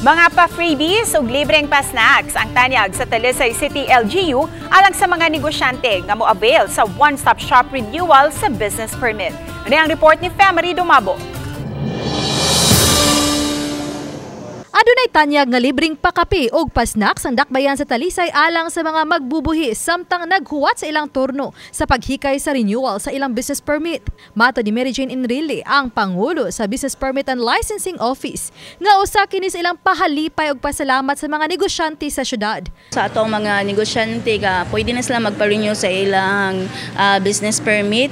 Mga pa-freebies ug libreng pa-snacks ang tanyag sa Talisay City LGU alang sa mga negosyante nga mo-avail sa one-stop shop renewal sa business permit. Ano ang report ni Femery Dumabo? Adunay tanyag nga libreng pakape og pa-snacks ang dakbayan sa Talisay alang sa mga magbubuhi samtang naghuwat sa ilang turno sa paghikay sa renewal sa ilang business permit. Mato ni Mary Jane Enrile, ang pangulo sa Business Permit and Licensing Office, nga usa kini sa ilang pahalipay og pasalamat sa mga negosyante sa syudad. Sa atong mga negosyante ka, pwede na sila magpa-renew sa ilang business permit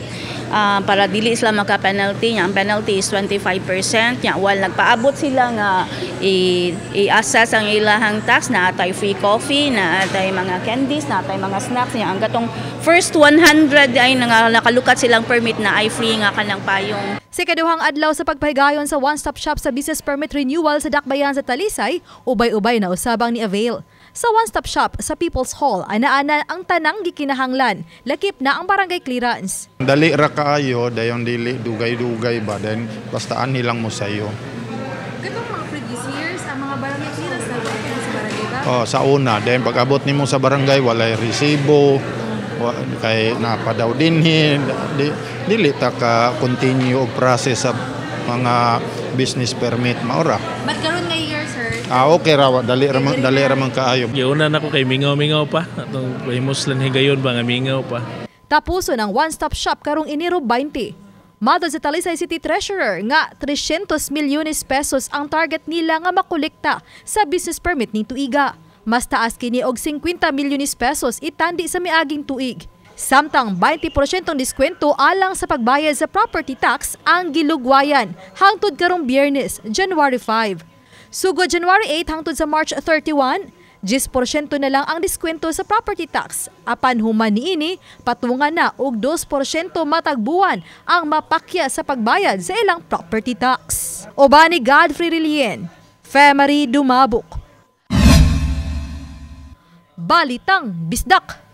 para dili sila maka-penalty. Ang penalty is 25%. Nya while nagpaabot sila nga i-assess ang ilahang tax, na atay free coffee, na atay mga candies, na atay mga snacks niya. Ang katong first 100 ay nakalukat silang permit na ay free nga kanang payong. Sa ikaduhang adlaw sa pagpahigayon sa one-stop shop sa business permit renewal sa dakbayan sa Talisay, ubay-ubay na usabang ni avail. Sa one-stop shop sa People's Hall, ana-ana ang tanang gikinahanglan, lakip na ang barangay clearance. Dali ra kaayo, dayon dili dugay-dugay ba, then basta ani lang mo sayo. Katong mga previous years, ang mga barangay clearance na ba sa barangay ba? Oh, sa una, then pag abot nimo sa barangay walay resibo, kay napadaw dinhi, dili ta ka continue og process sa mga business permit maura. But karon nga year, sir? Okay ra, dali ra man kaayo. Giuna na ko kay mingaw-mingaw pa. Atong himos lang higayon ba nga mingaw pa. Tapuson ang one-stop shop karong Enero 20. Matod sa Talisay City Treasurer nga 300 milyones pesos ang target nila nga makolekta sa business permit ning tuiga. Mas taas kini og 50 milyones pesos itandi sa miaging tuig. Samtang 20% diskwento alang sa pagbayad sa property tax ang gilugwayan hangtod karong Biyernes, January 5. Sugod January 8 hangtod sa March 31, 10% na lang ang diskwento sa property tax. Apan human niini, patungan na og 2% matag buwan ang mapakya sa pagbayad sa ilang property tax. Uban ni Godfrey Relien, Femery Dumabok. Balitang Bisdak.